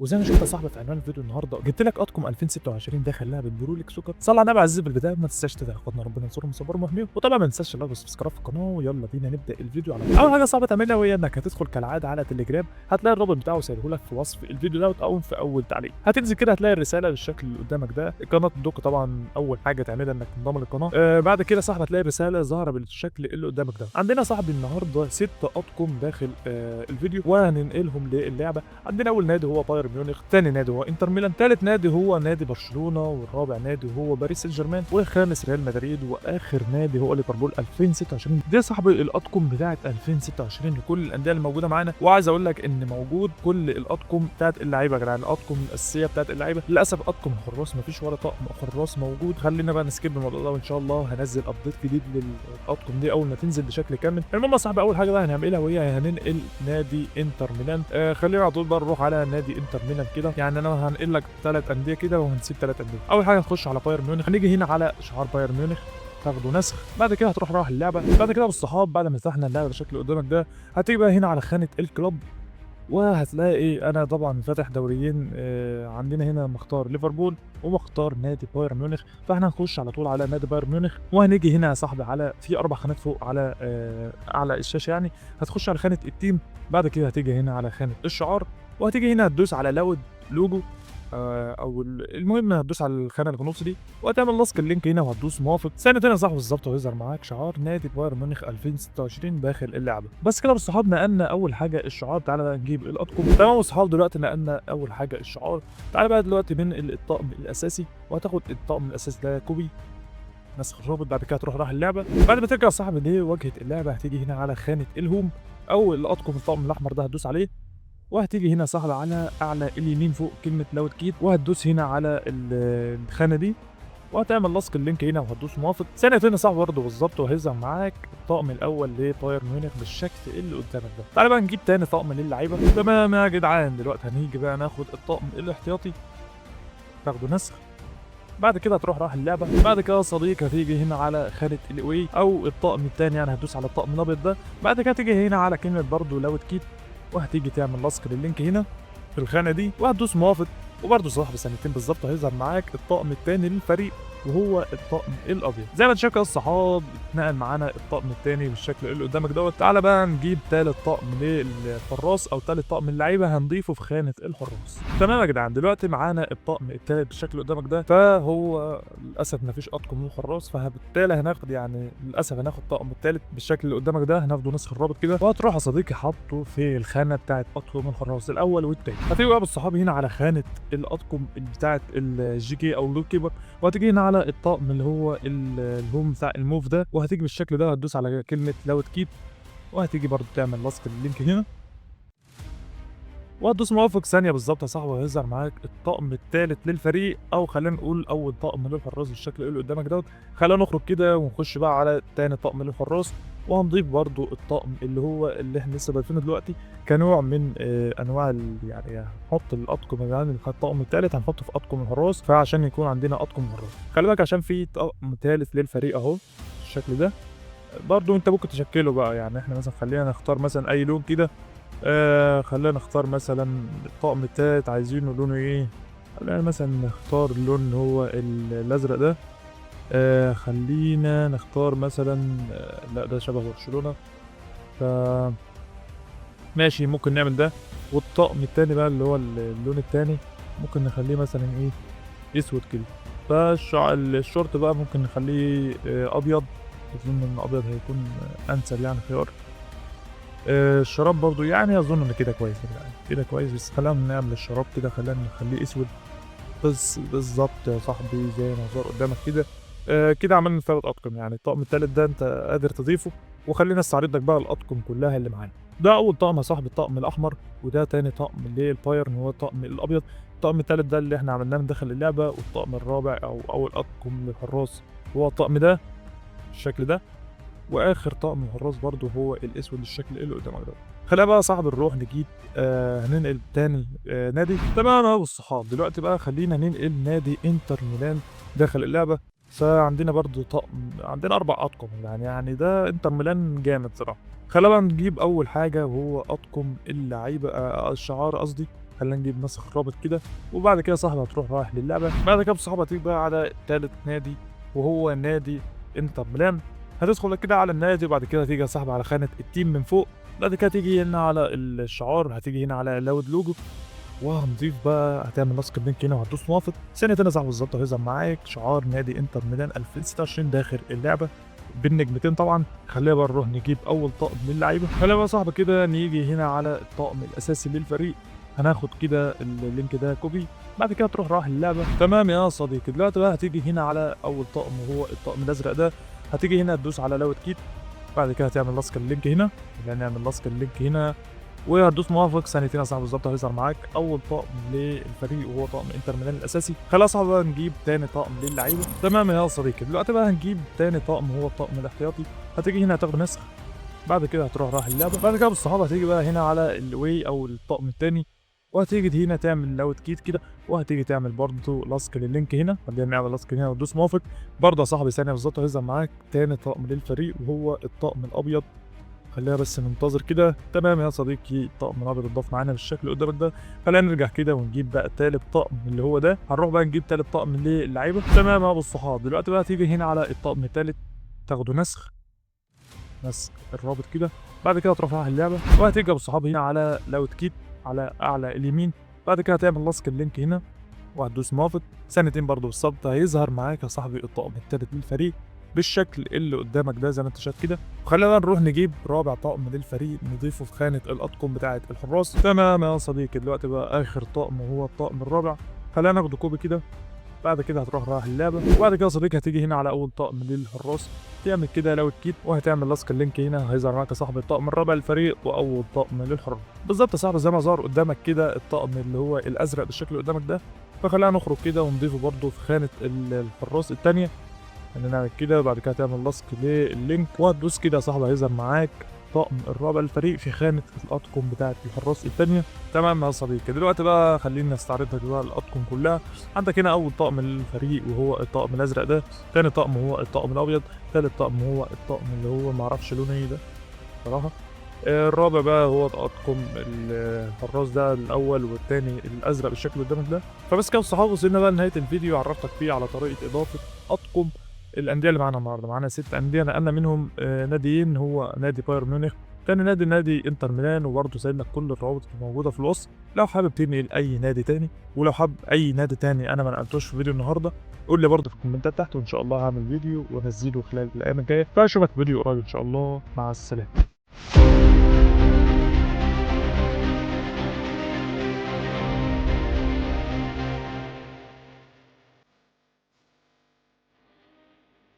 وزي ما شفت يا صاحبي في عنوان الفيديو النهارده جبت لك اطقم 2026 داخل لعبه Pro League Soccer. صلى على النبي عزيز بالبدايه، ما تنساش تدعي اخواتنا ربنا ينصرهم ويصبرهم ويحميهم، وطبعا ما تنساش ال like وال subscribe في القناه. ويلا بينا نبدا الفيديو على طول. اول حاجة صعبة تعملها وهي انك هتدخل كالعادة على تليجرام، هتلاقي الرابط بتاعه سايبه لك في وصف الفيديو دوت او في اول تعليق. هتنزل كده هتلاقي الرسالة بالشكل اللي قدامك ده، قناة دوك. طبعا اول حاجة تعملها انك تنضم للقناه. بعد كده صاحبي هتلاقي الرسالة ظاهره بالشكل اللي قدامك ده. عندنا صاحبي النهارده 6 اطقم داخل الفيديو وهننقلهم للعبه. عندنا اول نادي هو بايرن ميونخ، ثاني نادي هو انتر ميلان، ثالث نادي هو نادي برشلونه، والرابع نادي هو باريس سان جيرمان، والخامس ريال مدريد، واخر نادي هو ليفربول 2026. دي صاحبي الاطقم بتاعه 2026 لكل الاندية اللي موجودة معانا. وعايز اقول لك ان موجود كل الاطقم بتاعه اللعيبة يا جدعان، الاطقم الاساسية بتاعه اللعيبه. للاسف اطقم الحراس مفيش ولا طقم حراس موجود. خلينا بقى ن skip الموضوع ده، وان شاء الله هنزل update جديد للاطقم دي اول ما تنزل بشكل كامل. المهم يا صاحبي اول حاجة بقى هنعملها وهي هننقل نادي انتر ميلان. خلينا على طول بقى نروح على نادي انتر ميلان كده. يعني انا هنقل لك 3 اندية كده وهنسيب 3 اندية. اول حاجة هنخش على بايرن ميونخ، هنيجي هنا على شعار بايرن ميونخ تاخده نسخ. بعد كده هتروح رايح اللعبة. بعد كده بالصحاب بعد ما فتحنا اللعبة بالشكل اللي قدامك ده، هتيجي بقى هنا على خانه ال club، وهتلاقي انا طبعا فاتح دوريين. عندنا هنا مختار ليفربول ومختار نادي بايرن ميونخ، فاحنا هنخش على طول على نادي بايرن ميونخ. وهنيجي هنا يا صاحبي على في 4 خانات فوق على اعلى الشاشة، يعني هتخش على خانه ال team. بعد كده هتيجي هنا على خانه الشعار، وهتيجي هنا هتدوس على load logo، او المهم هتدوس على الخانة اللي في النص دي وهتعمل لصق ال link هنا وهتدوس موافق. ثانيتين يا صاحبي بالظبط وهيظهر معاك شعار نادي بايرن ميونخ 2026 داخل اللعبة. بس كده بالصحاب نقلنا اول حاجة الشعار. تعالى بقى نجيب الاطقم. تمام بالصحاب دلوقتي نقلنا اول حاجة الشعار. تعالى بقى دلوقتي ننقل الطقم الاساسي، وهتاخد الطقم الاساسي ده copy نسخ الرابط. بعد كده تروح راح اللعبة. بعد ما ترجع يا صاحبي لواجهه اللعبة هتيجي هنا على خانه ال home او الاطقم، الطقم الاحمر ده هتدوس عليه، وهتيجي هنا صاحبي على اعلى اليمين فوق كلمة load kit، وهتدوس هنا على الخانة دي وهتعمل لصق ال link هنا وهتدوس موافق. ثانيتين يا صاحبي برضه بالظبط وهيظهر معاك الطقم الاول لبايرن ميونخ بالشكل اللي قدامك ده. تعالى بقى نجيب تاني طقم للعيبة. تمام يا جدعان دلوقتي هنيجي بقى ناخد الطقم الاحتياطي، تاخده نسخ. بعد كده هتروح راح اللعبة. بعد كده يا صديقي هتيجي هنا على خانه ال away او الطقم الثاني، يعني هتدوس على الطقم الابيض ده. بعد كده تيجي هنا على كلمة برضه load kit، وهتيجي تعمل لصق لل link هنا في الخانة دي وهتدوس موافق. وبرضه صاحب ثانيتين بالظبط هيظهر معاك الطقم الثاني للفريق وهو الطقم الابيض. زي ما انت شايف كده الصحاب اتنقل معانا الطقم الثاني بالشكل اللي قدامك دوت. تعالى بقى نجيب ثالث طقم للحراس او ثالث طقم اللعيبة هنضيفه في خانه الحراس. تمام يا جدعان دلوقتي معانا الطقم الثالث بالشكل اللي قدامك ده، فهو للاسف مفيش اطقم للحراس، فبالتالي هناخد يعني للاسف هناخد طقم الثالث بالشكل اللي قدامك ده، هناخده نسخ الرابط كده وهتروح يا صديقي حاطه في الخانة بتاعه اطقم الحراس الاول والثاني. هتيجي بقى بالصحاب هنا على خانه الاطقم بتاعه ال GK او ال goalkeeper، وهتيجي هنا على الطقم اللي هو ال home بتاع الموف ده، وهتيجي بالشكل ده هتدوس على كلمة load kit، وهتيجي برضو تعمل لصق ال link هنا وهتدوس موافق. ثانية بالظبط يا صاحبي وهيظهر معاك الطقم الثالث للفريق، او خلينا نقول اول طقم للحراس بالشكل اللي قدامك دوت. خلينا نخرج كده ونخش بقى على تاني طقم للحراس، وهنضيف برضو الطقم اللي هو اللي احنا لسه ضايفينه دلوقتي كنوع من انواع يعني هنحط الاطقم، يعني الطقم الثالث هنحطه في اطقم الحراس، فعشان يكون عندنا اطقم الحراس. خلي بالك عشان في طقم ثالث للفريق اهو بالشكل ده، برضو انت ممكن تشكله بقى. يعني احنا مثلا خلينا نختار مثلا اي لون كده، خلينا نختار مثلا الطقم التالت عايزينه لونه ايه، خلينا مثلا نختار اللون اللي هو الازرق ده. خلينا نختار مثلا لا ده شبه برشلونة، ف ماشي ممكن نعمل ده. والطقم التاني بقى اللي هو اللون التاني ممكن نخليه مثلا ايه اسود كده. فالشورت بقى ممكن نخليه ابيض، اظن ان ابيض هيكون انسب يعني خيار. الشراب برضو يعني اظن ان كده كويس يعني كده كويس، بس خلينا نعمل الشراب كده خلينا نخليه اسود بس بالظبط يا صاحبي زي ما ظهر قدامك كده. كده عملنا 3 اطقم، يعني الطقم التالت ده انت قادر تضيفه. وخلينا استعرض لك بقى الاطقم كلها اللي معانا. ده اول طقم يا صاحبي الطقم الاحمر، وده تاني طقم للبايرن هو الطقم الابيض. الطقم التالت ده اللي احنا عملناه من داخل اللعبة، والطقم الرابع او اول اطقم للحراس هو الطقم ده بالشكل ده، واخر طقم الحراس برضو هو الاسود الشكل اللي قدامك ده. خلينا بقى صاحب نروح نجيب هننقل تاني نادي. تمام يا الصحاب دلوقتي بقى خلينا ننقل نادي انتر ميلان داخل اللعبة. فعندنا برضو طقم، عندنا 4 اطقم يعني ده انتر ميلان جامد صراحة. خلينا بقى نجيب اول حاجة وهو اطقم اللعيبة، الشعار قصدي. خلينا نجيب نسخ رابط كده، وبعد كده صاحبي هتروح رايح للعبة. بعد كده صاحبي هتيجي بقى على ثالث نادي وهو نادي انتر ميلان. هتدخل كده على النادي، وبعد كده هتيجي يا صاحبي على خانه ال team من فوق. بعد كده تيجي هنا على الشعار، هتيجي هنا على load logo، وهنضيف بقى، هتعمل لصق ال link هنا وهتدوس موافق. ثانيتين يا صاحبي بالظبط هيظهر معاك شعار نادي انتر ميلان 2026 داخل اللعبة بالنجمتين طبعا. خلينا بقى نروح نجيب اول طقم للعيبة. خلينا بقى صاحبي كده نيجي هنا على الطقم الاساسي للفريق، هناخد كده ال link ده copy، بعد كده تروح رايح اللعبة. تمام يا صديقي، دلوقتي بقى هتيجي هنا على اول طقم وهو الطقم الازرق ده، هتيجي هنا تدوس على load kit، بعد كده هتعمل لصق ال link هنا، خلينا نعمل لصق ال link هنا وهتدوس موافق. ثانيتين يا صاحبي بالظبط هيظهر معاك اول طقم للفريق وهو طقم انتر ميلان الاساسي. خلاص بقى نجيب تاني طقم للعيبة. تمام يا صديقي، دلوقتي بقى هنجيب تاني طقم وهو الطقم الاحتياطي. هتيجي هنا هتاخد نسخ، بعد كده هتروح رايح اللعبة. بعد كده بالصحابة هتيجي بقى هنا على ال away او الطقم التاني، وهتيجي هنا تعمل load kit كده، وهتيجي تعمل برضه لصق لل link هنا. خلينا نعمل لصق هنا وتدوس موافق برضه يا صاحبي. ثانية بالظبط هيظهر معاك تاني طقم للفريق وهو الطقم الابيض. خلينا بس ننتظر كده. تمام يا صديقي، الطقم الابيض اتضاف معانا بالشكل اللي قدامك ده. خلينا نرجع كده ونجيب بقى تالت طقم اللي هو ده. هنروح بقى نجيب تالت طقم للعيبة. تمام يا ابو الصحاب، دلوقتي بقى تيجي هنا على الطقم التالت، تاخده نسخ الرابط كده، بعد كده تروح على اللعبة، وهتيجي ابو الصحاب هنا على load kit على اعلى اليمين، بعد كده هتعمل لصق ال link هنا وهتدوس موافق. ثانيتين برضو بالظبط هيظهر معاك يا صاحبي الطقم التالت للفريق بالشكل اللي قدامك ده زي ما انت شايف كده. خلينا نروح نجيب رابع طقم للفريق نضيفه في خانه الاطقم بتاعه الحراس. تمام يا صديقي، دلوقتي بقى اخر طقم وهو الطقم الرابع. خلينا ناخده copy كده، بعد كده هتروح رايح اللعبة، وبعد كده يا صديقي هتيجي هنا على اول طقم للحراس، تعمل كده load kit وهتعمل لصق ال link هنا، هيظهر معاك يا صاحبي الطقم الرابع للفريق واول طقم للحراس. بالظبط يا صاحبي زي ما ظهر قدامك كده الطقم اللي هو الازرق بالشكل اللي قدامك ده. فخلينا نخرج كده ونضيفه برده في خانه الحراس الثانية، نعمل كده، وبعد كده تعمل لصق لل link وهتدوس كده يا صاحبي هيظهر معاك طقم الرابع للفريق في خانه الاطقم بتاعه الحراس الثانية. تمام يا صديقي، دلوقتي بقى خلينا نستعرض لك بقى الاطقم كلها. عندك هنا اول طقم للفريق وهو الطقم الازرق ده، ثاني طقم هو الطقم الابيض، ثالث طقم هو الطقم اللي هو معرفش لونه ايه ده صراحة، الرابع بقى هو اطقم الحراس ده الاول والثاني الازرق بالشكل اللي قدامك ده. فبس كده الصحاب وصلنا بقى لنهاية الفيديو، عرفتك فيه على طريقه اضافه اطقم الاندية اللي معانا النهارده. معانا 6 اندية نقلنا منهم ناديين، هو نادي بايرن ميونخ، تاني نادي نادي انتر ميلان، وبرضه سايب لك كل الروابط الموجودة في الوصف لو حابب تنقل اي نادي تاني. ولو حابب اي نادي تاني انا ما نقلتوش في فيديو النهارده قول لي برضه في الكومنتات تحت، وان شاء الله هعمل فيديو وانزله خلال الايام الجاية. فاشوفك في فيديو قريب ان شاء الله، مع السلامة.